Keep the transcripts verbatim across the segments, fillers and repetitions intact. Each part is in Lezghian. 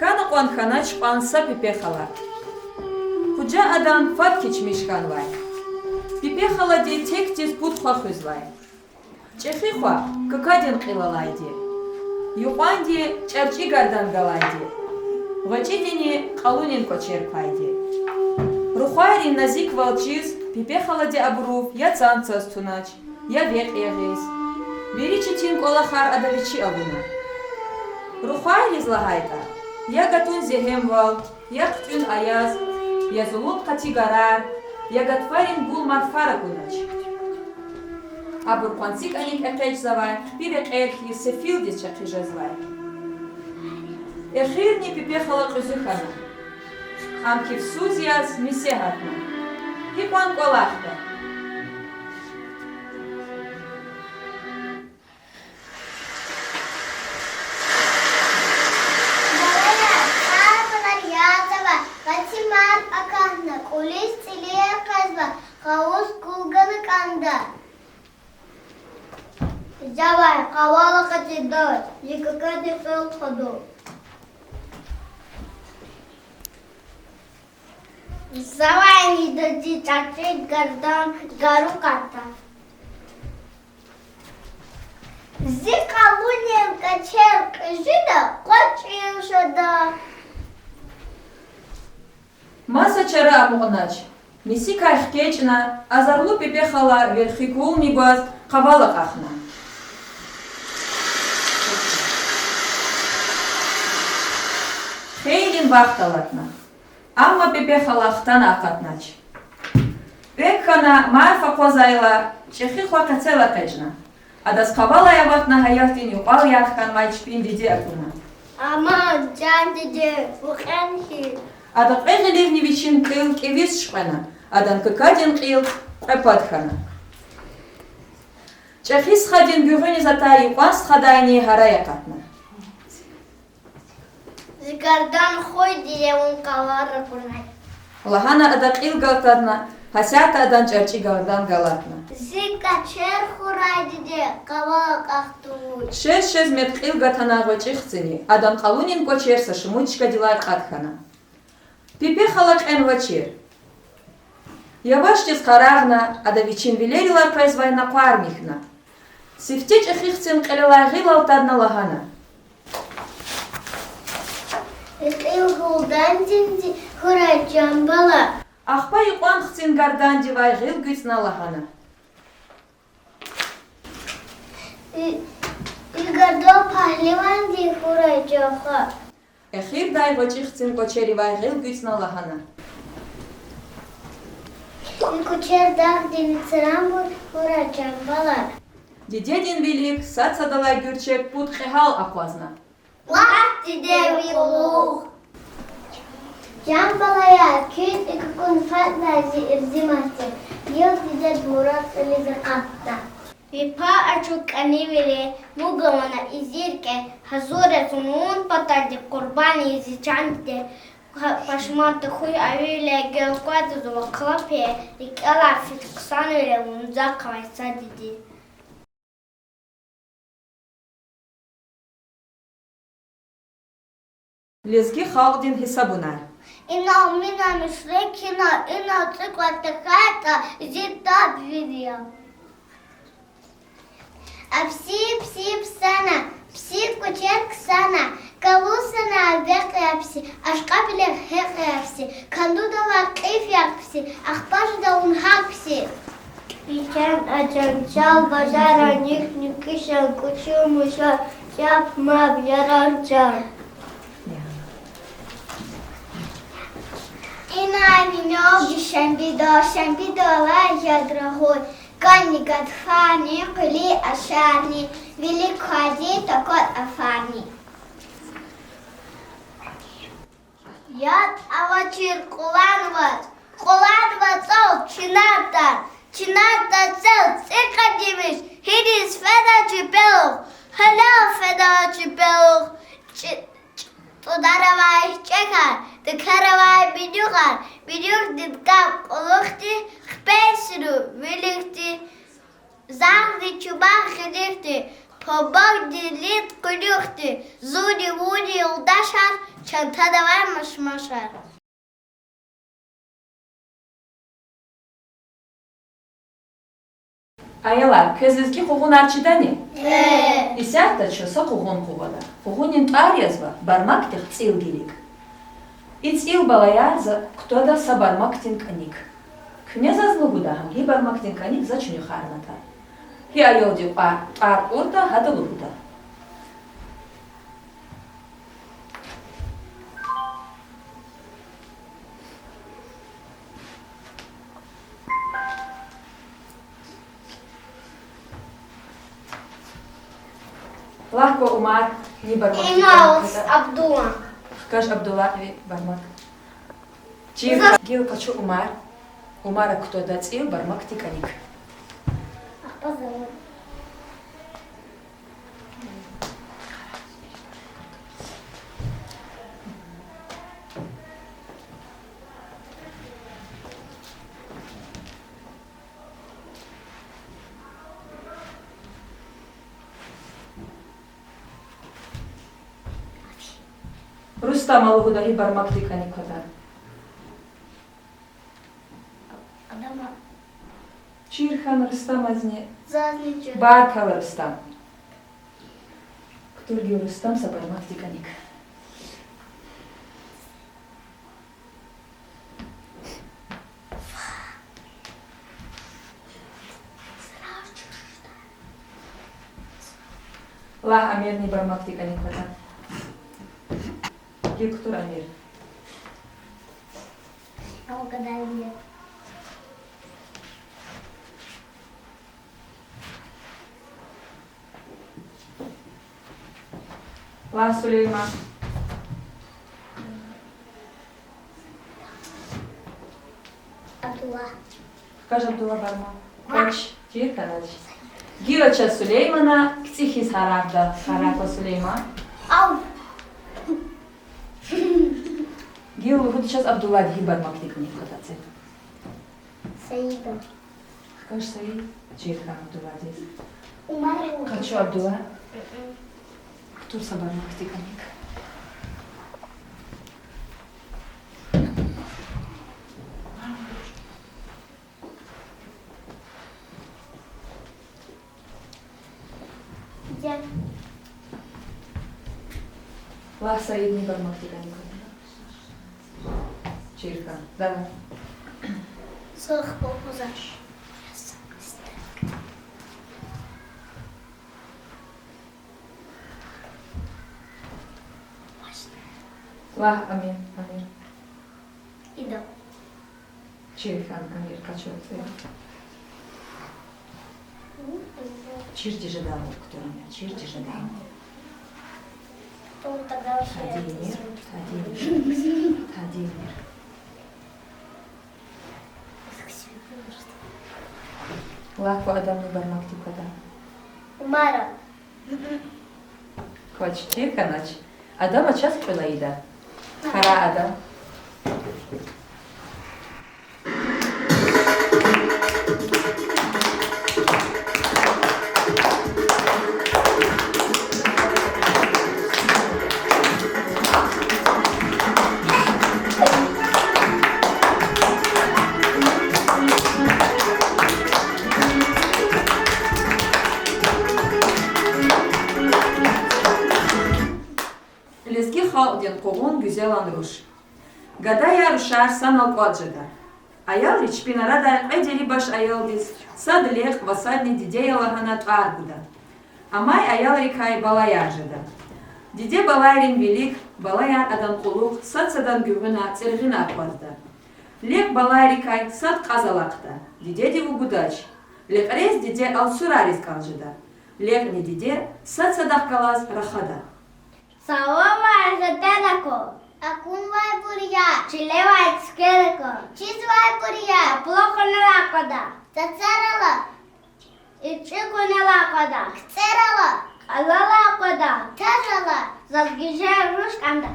Кана кьван хьанач кьван са Пепе хала. Къужа адан фад кечмиш хьанвай. Пепе халади текдиз пуд хва хуьзвай. ЧӀехи хва какадин кьил алайди, юкьванди чӀарчӀи гардан галайди, гъвечӀидини кьалунин кӀвачер квайди. Рухвайрин назиквал чиз Пепе халади абурув я цан цаз тунач, я векь ягъиз. Вири четин кӀвалахар ада вичи авуна. Рухвайриз лагьайтӀа, я гатун зегьемвал, я хъуьтӀуьн аяз, я зулун къати гарар, я гатфарин гул марфар акунач. Абур къванцикӀаник экъечӀзавай хъипи векьер хьиз сефилдиз чӀехи жезвай. Эхирни Пепе хала кьуьзуь хьана. Ам кефсуз яз месе гьатна. Гьикьван кӀвалахда. Балаяр, абурар язава, къати марф акахьна, кӀулиз цӀили экъвезва, къавуз кул гана кӀанда. Завай, къавал акъатидач, зи какади кьил хъваду. Завай, нидади чӀарчӀи гардан гару кьатӀа. Зи къалунин кӀвачер кьуьзуьда, къвачӀил шада. Маса чара амукьнач. Месикай хкечӀна, азарлу Пепе хала верхи кулни гваз къавал акьахна. Хейлин вахт алатна. Амма Пепе хала хтана акъатнач. Экв хьана, марф акъвазайла, чӀехи хва къецел экъечӀна. Адаз къавалай аватна гьаятдин юкьвал ярх хьанвай чпин диде акуна. Аман, чан диде, вукьен хьи. Ада кьве гъиливни вичин кьил кӀевиз чуькьвена, адан какадин кьил кьве пад хьана. ЧӀехи стхадин гуьгъуьниз атай юкьван стхадайни гьарай акъатна. Зи гардан хуй, диде, вун къавал акурай, лагьана ада кьил галтадна, гьасятда адан чӀарчӀи гардан галатна. Зи кӀвачер хурай, диде, къавал акьахда вуч. Шез-шез мед кьил гатана гъвечӀи хцини, адан къалунин кӀвачер са шумуд чкадилай кьатӀ хьана. Пепе хала кьенвачир. Явашдиз къарагъна, ада вичин вилерилай къвезвай накъвар михьна. Сифте чӀехи хцин кьилелай гъил алтадна лагьана. И кьил гулдандинди хьурай, чан бала. Ахпа юкьван хцин гардандивай гъил гуьцӀна лагьана. И, и гардан пагьливандин хьурай, чан хва. Эхирдай гъвечӀи хцин кӀвачеривай гъил гуьцӀна лагьана. И кӀвачер дагъдин цранбур хьурай, чан бала. Дидедин вилик сад-садалай гуьрчег пуд кьегьал акъвазна. Лагь, диде, ви кьулухъ. Чан балаяр, куьн икӀ акун фадлай зи ирзиматдик, гила дидед мурад кьилиз акъатда. Ви пай ачух кӀанивили, вугавана изиркӀе, гьазур я зун вун паталди къурбанд ийиз, зи чан диде. Пашман тахьуй авирле, гелкъведа зун вахъ лап я, рикӀелай физ хъсанвиле вун захъ авай са диди. Лезги халкьдин гьисабунар. Инал-минал мишрикина, инал цӀикьвед тахьайтӀа, зи таб вири я. А пси, пси псана, пси кӀвачер ксана, калун санал векь я пси, ашкъабиле гьекь я пси, кандудалай кьиф я пси, ахпа жеда вун гьакӀ пси. Вичин аджем чал бажарани, нуькӀуьшан кӀучӀумуша чап-мап ярар чан. Инай вино Душанбедал, Душанбедал алай яд рагъуй, кӀани гатфарни, къуьлуь ашарни, вилик квайди таквад афарни. Яд авачир Кьулан вацӀ, Кьулан вацӀал Чинар тар, Чинар тацел цӀикьвед йимиш, гьиниз фена чи пелух, гьелел фена чи пелух. ЧӀ-, чӀ-, цӀудар авай чӀехар, текер авай минугъар, минугъдин кӀам кьулухъди, хпенсирун виликди, загъни чубан гъиликди, Пабагди лид къуьлуьхди, зунни-вунни юлдашар, чантада авай машмашар. Аялар, квез лезги къугъунар чидани? Исятда чун са къугъун къугъвада. Къугъунин тӀвар язва Бармакдихъ цӀил гилиг. И цӀил, балаяр, за кутада са бармакдин кӀаник. Куьне заз лугьуда гьам гьи бармакдин кӀаник, за чуьнуьхарнатӀа. Гьи аялди кьвар тӀвар кьуртӀа, гьада лугьуда. Лагь кван, Умар, ни бармакдин кӀаник кватӀа? Абдулла. Хкаж Абдулла ви бармак. Чир, гила къачу, Умар. Умара кутада цӀил бармакдин кӀаник. Рустама лугьуда гьи бармакдин кӀаник кватӀа. Чир хьана Рустамазни. Баркалла, Рустам. Кутур гила Рустам са бармакдин кӀаник. Лагь, Амир, ни бармакдин кӀаник кватӀа. Гила кутур, Амир. Лагь, Сулейман. Абдулла. Хкаж Абдулла бармак. Квач, чир хьанач. Гила чаз Сулеймана КцӀи хьиз гьарарда. Гьарай кван, Сулейман. Гила лугьуда чаз Абдуллади гьи бармакдин кӀаник кватӀа цӀи. Саида. Хкаж Саид, чир хьана Абдулладиз. Къачу, Абдулла. Кутур са бармакдин кӀаник. Лагь, Саид, ни бармакдин кӀаник кватӀа? Чир хьана. Давай. Лагь, Амир, Амир. Ида. Чир хьана, Амир, къачу цӀи. Чирди жеда, Амир, кутур, Амир, чирди жеда. Тади, Амир, тади, Амир, тади, Амир. Лагь кван, Адам, ни бармакдин кӀаник кватӀа? Умара. Квач, чир хьанач. Адама чаз кьуьл ийида. Гьарай, Адам. Лезги халкьдин къугъун Гуьзелан руш. Гадаяр рушар санал кӀватӀ жеда. Аялри чпин арадай кьве дерибаш аялдиз сад лекь ва садни диде я лагьана тӀвар гуда. Амай аялрикай балаяр жеда. Диде балайрин вилик, балаяр адан кьулухъ сад садан гуьгъуьна цӀиргъина акъвазда. Лекь балайрикай сад кьаз алахъда, дидеди вугудач. Лекьриз диде алцурариз кӀан жеда. Лекьни диде сад садахъ галаз рахада. Сававай гъетера кван, акунвайбур я. Чилевай цуьквера кван, чизвайбур я. Чапла хьунал аквада, цацар ала. ИчӀи хьунал аквада, кцӀер ала. Кьалал аквада, таж ала. Заз гиже руш кӀанда.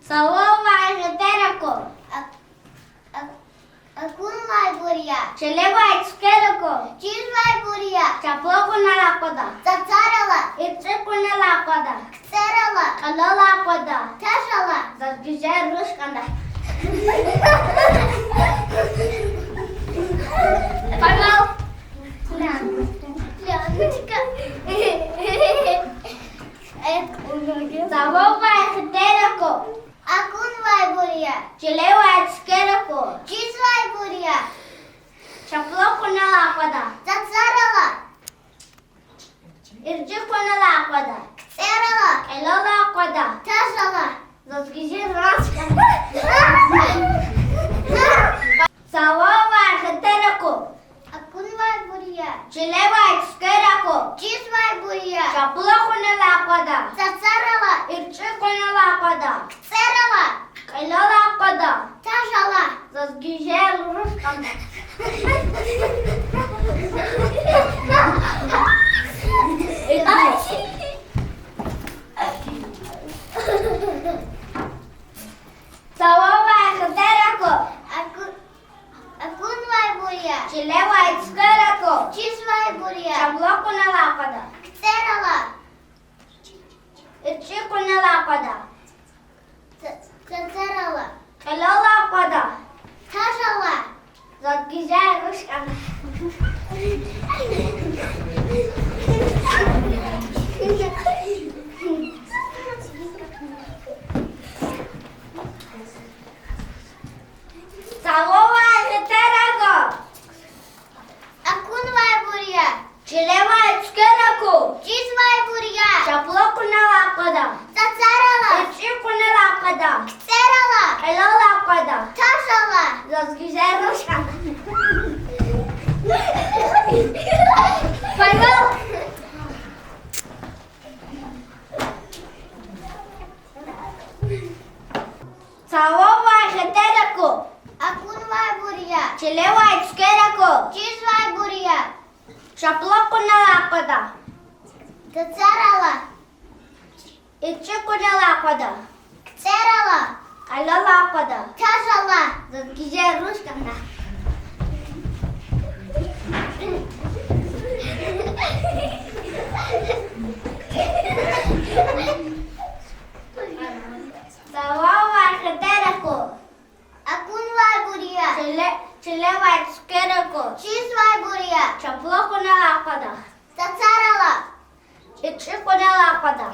Цававай гъетер аку. Ак-, ак-, акунвайбур я. Чилевай цуьквер аку. Чизвайбур я. Чапла кьунал акъвада. Цацар ала. Ирчӏи кьунал акъвада. Кцӏер ала. Кьилел акъвада. Таж ала. Заз гуьзел руш кӏанда. Поймал. Цававай гъетер аку. Акунвайбур я. Чилевай цуьквер аку. Чизвайбур я. Чапла кьунал акъвада. Цацар ала. Ирчӏи кьунал акъвада. Кцӏер ала. Кьилел акъвада. Таж ала. Заз гуьзел руш кӏанда. Цававай гъетер аку. Акунвайбур я. Чилевай цуьквер аку. Чизвайбур я. Чапла кьунал акъвада. Цацар ала. Ирчӏи кьунал акъвада. Кцӏер ала. Кьилел акъвада. Таж ала. Заз гуьзел руш кӏанда. Цававай гъетер аку. Аку-, акунвайбур я. Чилевай цуьквер аку. Чизвайбур я. Чапла кьунал акъвада. Кцӏер ала. Ирчӏи кьунал акъвада. Ца-, цацар ала. Кьилел акъвада. Таж ала. Заз гуьзел руш кӏанда. Цававай гъетер аку. Акунвайбур я. Чилевай цуьквер аку. Чизвайбур я. Чапла кьунал акъвада. Цацар ала. Ирчӏи кьунал акъвада. Кцӏер ала. Кьилел акъвада. Таж ала. Заз гуьзел руш кӏанда. Поймал. Цававай гъетер аку. Акунвайбур я. Чилевай цуьквер аку. Чизвайбур я. Чапла кьунал акъвада. Цацар ала. Ирчӏи кьунал акъвада. Кцӏер ала. Кьилел акъвада. Таж ала. Заз гуьзел руш кӏанда. Цававай гъетер аку. Акунвайбур я. Чиле-, чилевай цуьквер аку. Чизвайбур я. Чапла кьунал акъвада. Цацар ала. Ирчӏи кьунал акъвада.